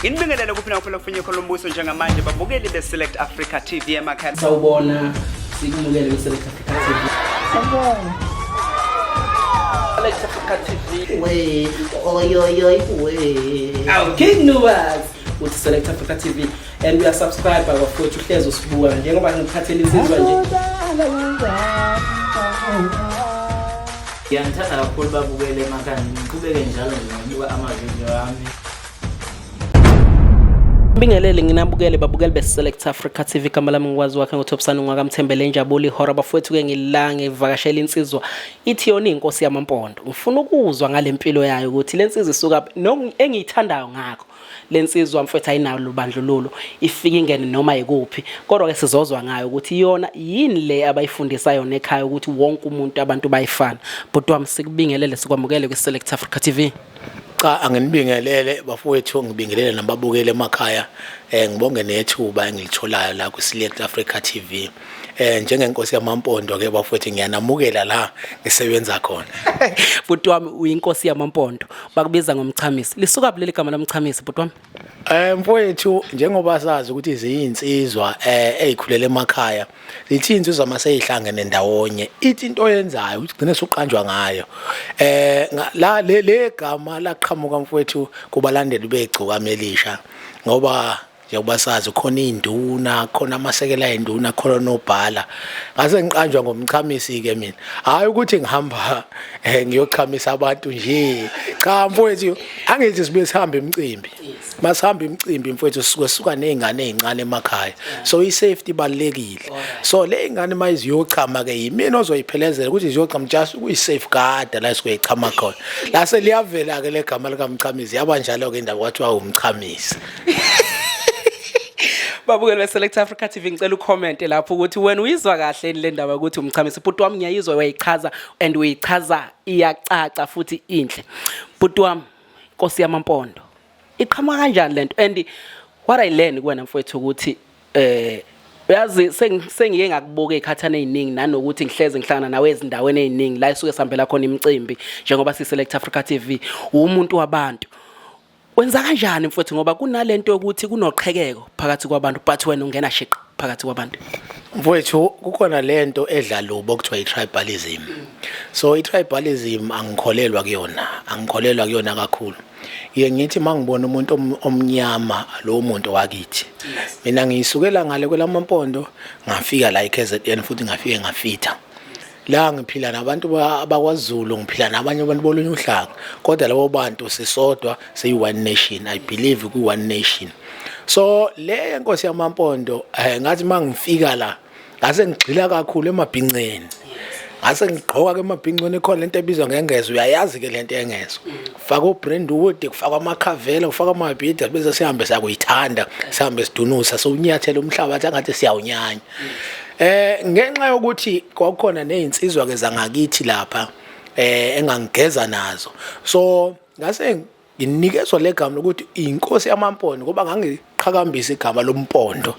Nginibingelele kuphi nakuphela kufinye khona umbuso njengamanje babukeli be-Select Africa TV emakhaya. Sawubona, sikumukele kwi-Select Africa TV. Sawubona. Select Africa TV. We, oy oy oy we. Awu King Nuwas uthi Select Africa TV and we are subscribe bafowethu uhlezi usibuka njengoba ngikuphathele insizwa nje. Ngiyanithanda kakhulu babukele emakhaya ngiqhubeke njalo nje ngokubuka amavidiyo ami. Bingelele nginabukele babukeli be-Select Africa TV igama lami ngikwazi wakhe ngoThobisani ngwakamthembele injabulo ihora bafowethu ke ngila ngivakashela insizwa ithi yona inkosi yamampondo ngifuna ukuzwa ngale mpilo yayo ukuthi le nsizwa isuka engiyithandayo ngakho le nsizwa mfowethu ayinalo lubandlululo ifike ingene noma yikuphi kodwa ke sizozwa ngayo ukuthi yona yini le abayifundisa yona ekhaya ukuthi wonke umuntu abantu bayifana bhuti wami sikubingelele sikwamukele kwi-Select Africa TV. Cha, anginibingelele bafowethu, ngibingelele nababukeli emakhaya. Ngibonge nethuba engilitholayo la kwi-Select Africa TV. Njengenkosi yamampondo ke bafowethu ngiyanamukela la ngisebenza khona. Bhuti wami uyinkosi yamampondo bakubiza ngomchamisi lisuka leli gama lomchamisi bhuti wami? Mfowethu njengoba sazi ukuthi ziyinsizwa ezikhulele emakhaya zithi insizwa maseyihlangene ndawonye ithi into oyenzayo ugcine suqanjwa ngayo. La le gama laqhamuka mfowethu kubalandeli begcokama elisha ngoba njengoba sazi khona induna khona amasekela induna khona nobhala ngase ngiqanjwa ngomchamisi ke mina hayi ukuthi ngihamba ngiyochamisa abantu nje cha mfowethu angithi sibuye sihambe imicimbi masihamba imicimbi mfowethu sisuke suka nezingane ezincane emakhaya so i-safety ibalulekile so le ingane mayiziyochama ke yimina ozoyiphelezela ukuthi ziyochama just ukuyi-safeguard la sikuyichama khona lase liyavela ke legama likamchamisi yaba njalo ke indaba kwathiwa umchamisi. Babukeli be-Select Africa TV ngicela ucommente lapho ukuthi wena uyizwa kahle le ndaba ukuthi umchamisi bhuti wami ngiyayizwa uyayichaza and uyichaza iyacaca futhi inhle bhuti wami Nkosi yamampondo iqhamuka kanjani lento and what I learn kuwena mfowethu ukuthi uyazi sengike ngakubuka ezikhathini eziningi nanokuthi ngihleze ngihlangana nawe ezindaweni eziningi la esuke sihambela khona imicimbi njengoba si-Select Africa TV umuntu wabantu wenza kanjani mfowethu ngoba kunalento yokuthi kunoqhekeko phakathi kwabantu but wena ungena shiqa phakathi kwabantu. Mfowethu kukhona lento edla lubo okuthiwa i-tribalism. So i-tribalism angikholelwa kuyona, angikholelwa kuyona kakhulu. Ngiye ngithi mangibona umuntu omnyama lo muntu wakithi. Mina ngiyisukela ngale kwelamampondo ngafika la eKZN futhi ngafike ngafitha. La ngiphila nabantu abakwaZulu, ngiphila nabanye abantu bolunye uhlanga, kodwa labo bantu sisodwa siyi one nation. I believe ku one nation. So le nkosi yamampondo ngathi mangifika la ngase ngigxila kakhulu emabhinceni. Ngase ngigqoka ke emabhincweni khona lento ebizwa ngengezo uyayazi ke lento yengezo. Kufaka uBrandwood, kufaka amakhavela, kufaka amabhida bese sihambe sakuyithanda, sihambe sidunusa sowunyathela umhlabathi angathi siyawunyanya. Ngenxa yokuthi kwakukhona nezinsizwa ke zangakithi lapha engangigeza nazo. So ngase nginikezwa legama lokuthi inkosi yamampondo ngoba ngangiqhakambisa igama lompondo.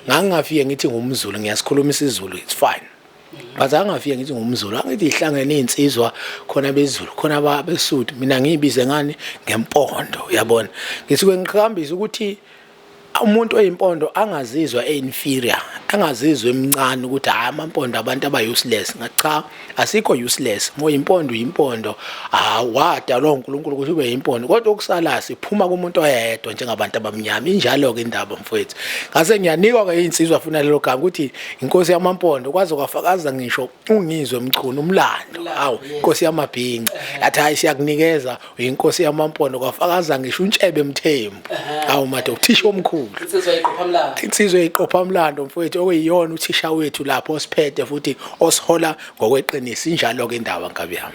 Ngangingafike ngithi ngumZulu ngiyasikhuluma isiZulu it's fine. But angafike ngithi ngumZulu angithi ihlangene izinsizwa khona beZulu khona abeSuthu mina ngiyibize ngani ngempondo uyabona. Ngisuke ngiqhakambisa ukuthi umuntu oyimpondo angazizwa e-inferior angazizwa emncane ukuthi hayi amampondo abantu aba useless. Ngathi cha asikho useless moyimpondo uyimpondo wadalwa uNkulunkulu ukuthi ube yimpondo kodwa okusala siphuma kumuntu oyedwa njengabantu abamnyama. Injalo ke indaba mfowethu. Ngase ngiyanikwa ke insizwa funa lelo gama ukuthi inkosi yamampondo kwaze kwafakaza ngisho ungizwe Mchunu umlando hawu inkosi yamabhinca yathi hayi siyakunikeza inkosi yamampondo kwafakaza ngisho uNtshebe Mthembu hawu made uthisha omkhulu Insizwa iqophamlando insizwa iqophamlando mfowethu okuyiyona uthisha wethu lapho osiphethe futhi osihola ngokweqiniso. Injalo ke indaba nkabi yami.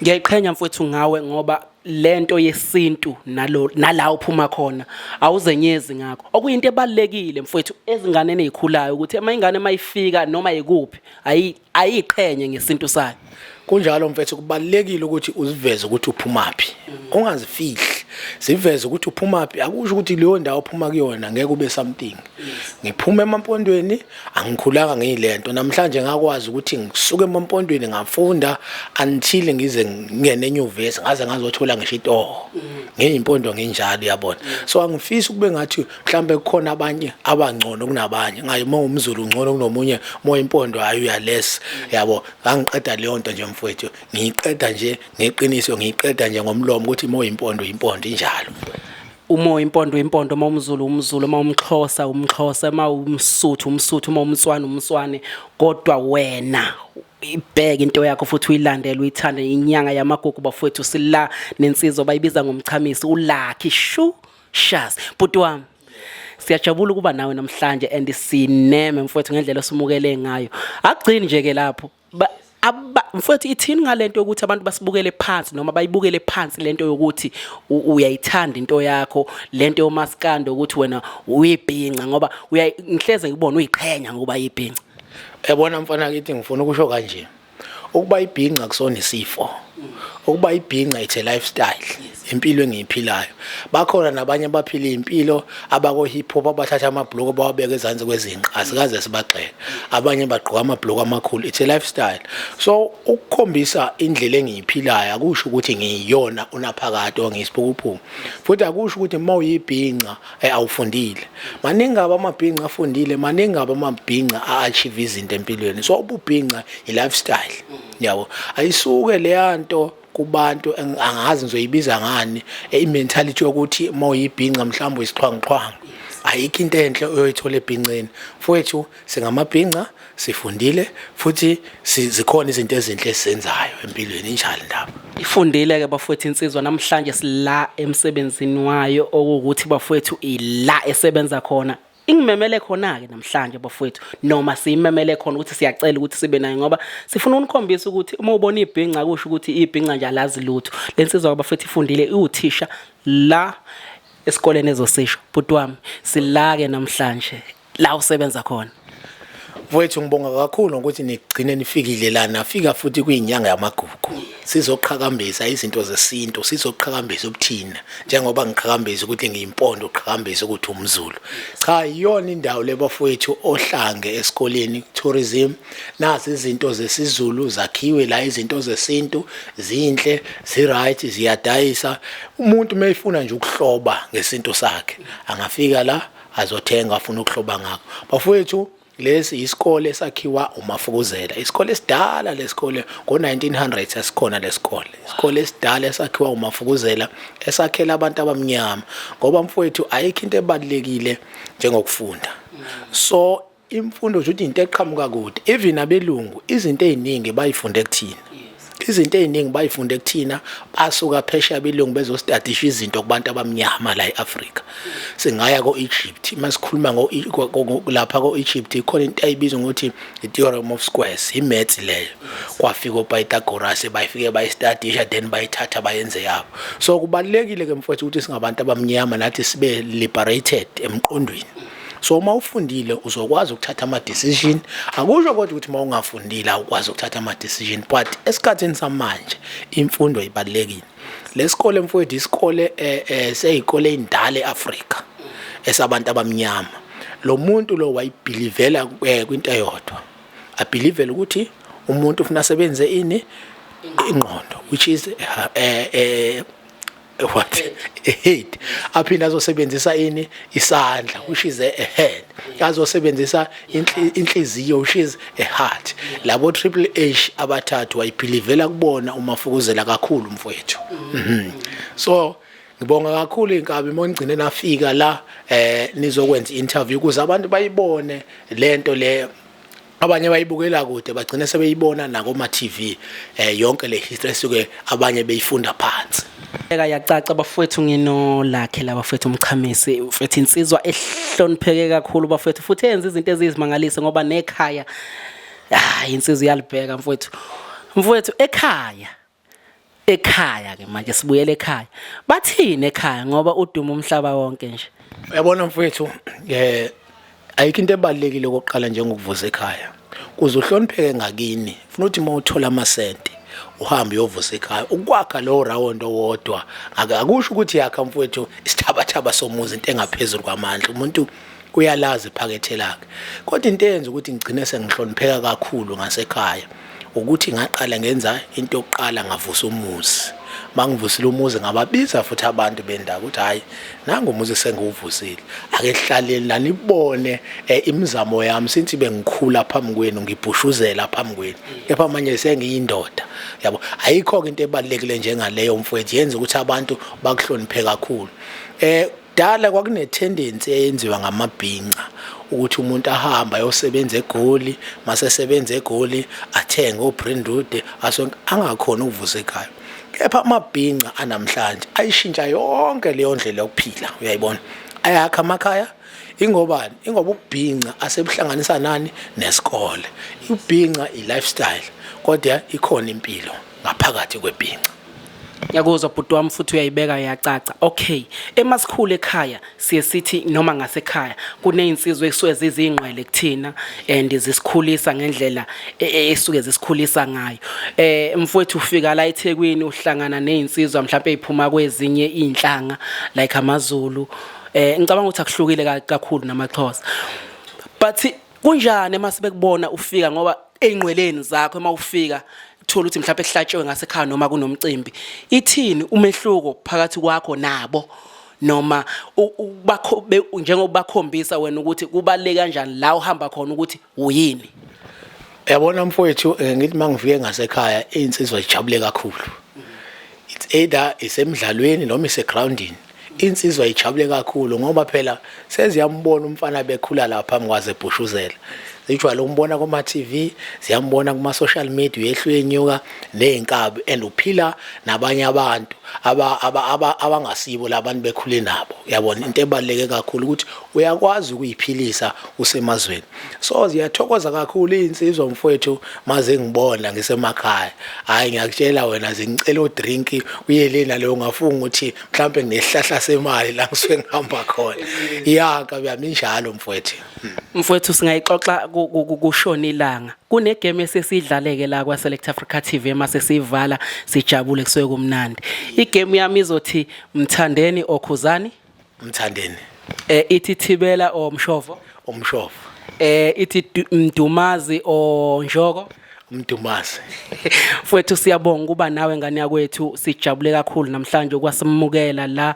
Ngiyayiqhenya mfowethu ngawe ngoba lento yesintu nalo nala uphuma khona awuzenyezi ngakho okuyinto ebalekile mfowethu ezinganeni ezikhulayo ukuthi uma ingane mayifika noma yikuphi ayiqhenye ngesintu sayo. Kunjalo mfethu kubalekile ukuthi uziveze ukuthi uphumaphi ungazifihli. Ziveze ukuthi uphumaphi, akusho ukuthi leyo ndawo ophuma kuyona ngeke ube something. Ngiphuma emampondweni, angikhulanga ngiyilento. Namhlanje ngakwazi ukuthi ngisuke emampondweni ngafunda until ngize ngingene enyuvesi, ngaze ngazothola ngisho itoho. Ngiyimpondo nginjalo, uyabona. So angifisi ukube ngathi mhlambe kukhona abanye abangcono kunabanye. Ngayi uma umZulu ungcono kunomunye, uma impondo hayi uyaless, yabo. Ngangiqeda leyo nto nje mfowethu, ngiyiqeda nje ngeqiniso, ngiyiqeda nje ngomlomo ukuthi uma uyimpondo impondo injalo. Uma uyimpondo impondo, uma umZulu umZulu, uma umXhosa umXhosa, uma umSuthu umSuthu, uma umTswana umTswane, kodwa wena ibheke into yakho futhi uyilandele uyithande. Inyanga yamagugu bafowethu, sila nensizwa bayibiza ngomchamisi uLucky Shu Shas. Bhuti wami, siyajabula ukuba nawe namhlanje and sineme mfowethu ngendlela osimukele ngayo. Akugcini nje ke lapho. Mfowethu, ithini ngalento yokuthi abantu basibukele phansi noma bayibukele phansi lento yokuthi uyayithanda into yakho, lento yomaskando, ukuthi wena uyibhinca, ngoba ngihleze ngibona uyiqhenya ngokuba yibhinca? Yabona mfana kithi, ngifuna ukusho kanje, ukuba ibhinca kusona isifo, ukuba ibhinca it's a lifestyle, impilo engiyiphilayo. Bakhona nabanye abaphila impilo abako hip hop abathatha amabhloko bawabeka ezansi kwezinqa, asikaze sibagxeke. Abanye bagqoka amabhloko amakhulu, it's a lifestyle. So ukukhombisa indlela engiyiphilayo akusho ukuthi ngiyiyona unaphakade ongiyisiphukuphuku, futhi akusho ukuthi uma uyibhinca awufundile. Maningi aba amabhinca afundile, maningi aba amabhinca a-achieve izinto empilweni. So ububhinca i-lifestyle, yabo. Ayisuke leya nto kubantu, angazi ngizoyibiza ngani, i-mentality yokuthi uma uyibhinca mhlawumbe uyisixhwanguxhwangu. Ayikho into enhle oyoyithola ebhinceni mfowethu. Singamabhinca, sifundile, futhi zikhona izinto ezinhle esizenzayo empilweni, injalo indaba. Ifundile ke bafowethu insizwa, namhlanje sila emsebenzini wayo, okuwukuthi bafowethu ila esebenza khona. Ingimemele khona-ke namhlanje bafowethu, noma siyimemele khona ukuthi siyacela ukuthi sibe nayo, ngoba sifuna ukunikhombisa ukuthi uma ubona ibhinca kusho ukuthi ibhinca nje alazi lutho. Le nsizwa bafowethu ifundile, iwuthisha la esikoleni ezosisho. Bhuti wami, sila-ke namhlanje la usebenza khona. Mfowethu, ngibonga kakhulu ngokuthi nigcine nifikile la, nafika futhi kuyinyanga yamagugu. Sizoqhakambisa izinto zesintu, sizoqhakambisa ubuthina, njengoba ngiqhakambisa ukuthi ngiyimpondo, uqhakambisa ukuthi umZulu. Cha, iyona indawo le bafowethu, Ohlange esikoleni tourism. Nazi izinto zesiZulu zakhiwe la, izinto zesintu zinhle, zi-right, ziyadayisa. Umuntu mayefuna nje ukuhloba ngesintu sakhe angafika la azothenga afuna ukuhloba ngakho. Bafowethu, lesi isikole esakhiwa uMafukuzela, isikole esidala lesikole, ngo-1900 sasikhona lesikole, isikole esidala esakhiwa uMafukuzela, esakhela abantu abamnyama, ngoba mfowethu ayikho into ebalulekile njengokufunda. So imfundo nje ukuthi into eqhamuka kude, even abelungu izinto eziningi bayifunde kuthina, izinto eziningi bayifunde kuthina. Basuka phesheya abelungu bezostadisha izinto kubantu abamnyama la e-Afrika. Singaya ko-Egypt, masikhuluma lapha ko-Egypt ikhona into ayibizwa ngokuthi i-theorem of squares, i-maths leyo. Kwafika oPythagoras, bayifike bayistadisha, then bayithatha bayenze yabo. So kubalulekile ke mfowethu ukuthi singabantu abamnyama nathi sibe liberated emqondweni. So uma ufundile uzokwazi ukuthatha ama-decision. Akusho kodwa ukuthi uma ungafundile awukwazi ukuthatha ama-decision, but esikhathini samanje imfundo ibalulekile. Lesikole mfowethu, isikole seyikole indala eAfrika esabantu abamnyama. Lo muntu lo wayibelievela kwinto eyodwa, abelievela ukuthi umuntu ufuna asebenze ini? Ingqondo, which is what? A head. Aphinde azosebenzisa ini? Isandla, which is a hand. Azosebenzisa inhliziyo, which is a heart. Labo triple H abathathu wayibelievela kubona uMafukuzela kakhulu mfowethu. So ngibonga kakhulu inkabi monigcine nafika la nizokwenza interview ukuze abantu bayibone lento le. Abanye bayibukela kude, bagcine sebeyibona nakoma TV yonke le history esuke abanye beyifunda phansi. Eka yacaca bafowethu, ngino lakhe la bafowethu, umchamisi mfethu, insizwa ehlonipheke kakhulu bafowethu, futhi eyenza izinto eziyizimangalise, ngoba nekhaya, ah, insizwa iyalibheka mfowethu. Mfowethu, ekhaya, ekhaya ke manje sibuyele ekhaya, bathini ekhaya ngoba uduma umhlaba wonke nje? Uyabona mfowethu, ayikho into ebalulekile okokuqala njengokuvuza ekhaya. Kuze uhlonipheke ngakini, funa ukuthi uma uthola amasente Uhambe uyovusa ekhaya, ukwakha lo round owodwa akusho ukuthi yakha mfowethu isithabathaba somuzi, into engaphezulu kwamandla. Umuntu uyalazi iphakethe lakhe. Kodwa into eyenza ukuthi ngigcine sengihlonipheka kakhulu ngasekhaya ukuthi ngaqala ngenza into yokuqala, ngavusa umuzi. Mangivusile umuzi, ngababiza futhi abantu bendawo ukuthi hayi, nangu umuzi sengiwuvusile, ake hlaleni la nibone imizamo yami since bengikhula phambi kwenu, ngibhushuzela phambi kwenu, kepha manje sengiyindoda, yabo. Ayikho-ke into ebalulekile njengaleyo mfowethu, yenza ukuthi abantu bakuhloniphe kakhulu. Kudala kwakune tendency eyenziwa ngamabhinca ukuthi umuntu ahamba ayosebenza eGoli, masesebenza eGoli athenge oBrindwood, asonke angakhona ukuvusa ekhaya. Kepha amabhinca anamhlanje ayishintsha yonke leyo ndlela yokuphila, uyayibona, ayakha amakhaya. Ingobani? Ingoba ukubhinca asebuhlanganisa nani nesikole. Ubhinca i-lifestyle, kodwa ikhona impilo ngaphakathi kwebhinca. Ngiyakuzwa bhuti wami, futhi uyayibeka yacaca. Okay, emasikhulu ekhaya siye sithi noma ngasekhaya kunezinsizwa esuke zizingqwele kuthina and zisikhulisa ngendlela esuke zisikhulisa ngayo. Mfowethu, ufika la eThekwini uhlangana nezinsizwa mhlawumbe eziphuma kwezinye inhlanga like amaZulu. Ngicabanga ukuthi akuhlukile kakhulu namaXhosa. But kunjani mase bekubona ufika, ngoba ey'nqweleni zakho uma ufika thola ukuthi mhlawumbe kuhlatshiwe ngasekhaya noma kunomcimbi, ithini umehluko phakathi kwakho nabo, noma njengoba bakhombisa wena ukuthi kubaluleke kanjani la uhamba khona ukuthi uyini? Yabona mfowethu, ngithi mangifike ngasekhaya insizwa ijabule kakhulu. It's either isemdlalweni noma isegroundini, insizwa ijabule kakhulu ngoba phela seziyambona umfana bekhula lapha phambi kwaze ebhushuzela. Zijwayele ukumbona kuma TV, ziyambona kuma social media, uyehla uyenyuka nezinkabi and uphila nabanye abantu abangasibo labantu bekhule nabo. Uyabona, into ebaluleke kakhulu ukuthi uyakwazi ukuyiphilisa usemazweni. So ziyathokoza kakhulu iy'nsizwa mfowethu maze ngibona ngisemakhaya. Hhayi, ngiyakutshela wena, zingicela odrink uye le nale, ungafunga ukuthi mhlawumbe nginesihlahla semali la ngisuke ngihamba khona. Ya, nkabi yami, injalo mfowethu. Mfowethu, singayixoxa kushona ilanga. Kunegame esesidlaleke la kwa Select Africa TV, mase sivala sijabule, kusuke kumnandi. Igame yami izothi Mthandeni oKhuzani? Mthandeni. Ithi Thibela or Mshovo? Umshovo. Ithi Mdumazi or Njoko? Umdumazi. Mfowethu, siyabonga ukuba nawe ngane yakwethu, sijabule kakhulu namhlanje ukwasimukela la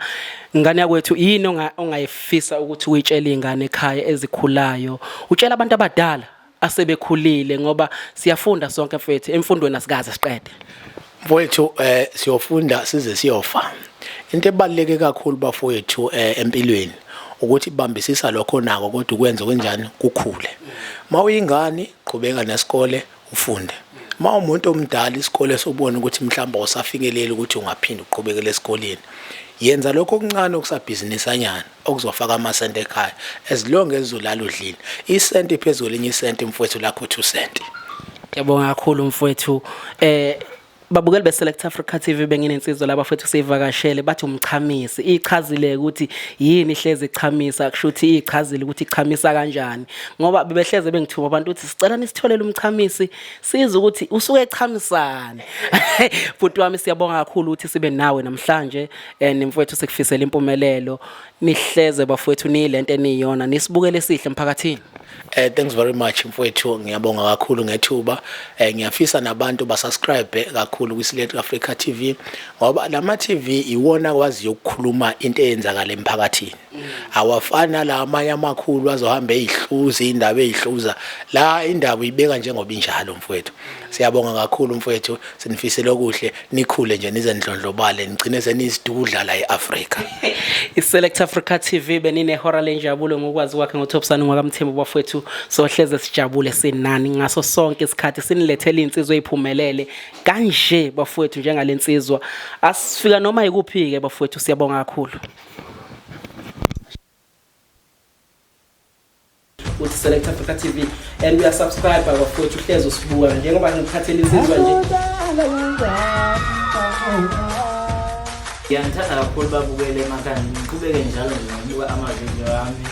ngane yakwethu. Yini ongayifisa ukuthi uyitshele ingane ekhaya ezikhulayo, utshela abantu abadala asebekhulile, ngoba siyafunda sonke mfethu, emfundweni asikaze siqede? Mfowethu, siyofunda size siyofa. Into ebaluleke kakhulu bafowethu empilweni ukuthi bambisisa lokho nako, kodwa ukwenza kanjani kukhule. Mawuyingane, qhubeka nesikole ufunde. Ma umuntu omdala, isikole sobona ukuthi mhlawumbe awusafikeleli ukuthi ungaphinda uqhubekele esikoleni, yenza lokho okuncane okusabhizinisanyana okuzofaka amasenti ekhaya, as long as uzolala udlile. Isenti phezu kwelinye isenti mfowethu lakho 2 cent. Ngiyabonga kakhulu mfowethu. Babukeli be-Select Africa TV, benginensizwa laba futhi siyivakashele, bathi umchamisi. Ichazile ukuthi yini ihlezi ichamisa, kusho ukuthi ichazile ukuthi ichamisa kanjani, ngoba bebehleze bengithuma abantu ukuthi sicela nisitholele umchamisi, size ukuthi usuke echamisana. Bhuti wami, siyabonga kakhulu ukuthi sibe nawe namhlanje and mfowethu sikufisela impumelelo. Nihleze bafowethu niyilento eniyona, nisibukele sihle emphakathini. Thanks very much mfowethu, ngiyabonga kakhulu ngethuba. Ngiyafisa nabantu basubscribe kakhulu kwi-Select Africa TV ngoba lama TV iwona akwaziyo ukukhuluma into eyenzakala emphakathini. Awafani nala amanye amakhulu azohamba eyihluza indaba eyihluza. La indaba uyibeka njengoba injalo mfowethu. Siyabonga kakhulu mfowethu, sinifisele okuhle, nikhule nje nize nidlondlobale, nigcine senizidudla la eAfrika. I-Select Africa TV, beninehora lenjabulo ngokwazi kwakhe ngoThobisani ngwakamthembu. Bafowethu, sohleze sijabule sinani ngaso sonke isikhathi, sinilethele insizwa eyiphumelele kanje bafowethu, njengale nsizwa. Asifika noma yikuphi-ke bafowethu, siyabonga kakhulu. Uthi Select Africa TV and uyasubscribe bafowethu, uhlezi usibuka njengoba ngikuphathela insizwa nje. Ngiyanithanda kakhulu babukele emakhaya, ngiqhubeke njalo nje ngokubuka amavidiyo ami.